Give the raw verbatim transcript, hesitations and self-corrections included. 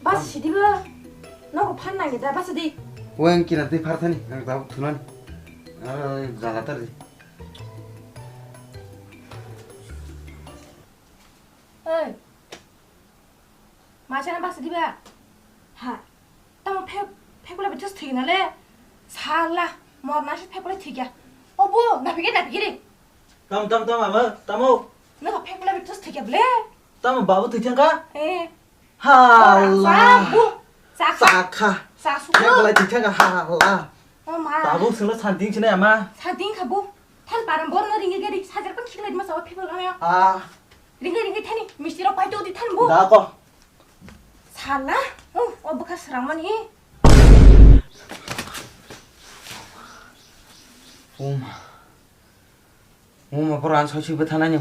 Bas sidi ba. Nogo phan nang da bas di. Weng kina tei phar thani, ang tabuk thunani. Ar jala tar di. Oi. Masa na bas di ba. Ha. Tamo phek, phek la bitus thina le. Sala. Mor na se phek la thikya. O bu, na phike, na phike ri. Tam, tam, tam, ama, tamo. Na phek la bitus thikya ble. Tamo babu thikya ka? Eh. Hala. Sa bu. Sa kha. Sa kha. Sa su. Phek la thikya ka hala. O ma. Babu sengla santing sini ama. Santing kha bu. Thal param bor no ringi gari sajar pan khikla ma sawa phek la ya. Ah. Ringi ringi thani misti rok pai to di than bu. Da ko. Sala. Oh, o bukha sramani. Uma. Uma pura an soi soi bwthanani.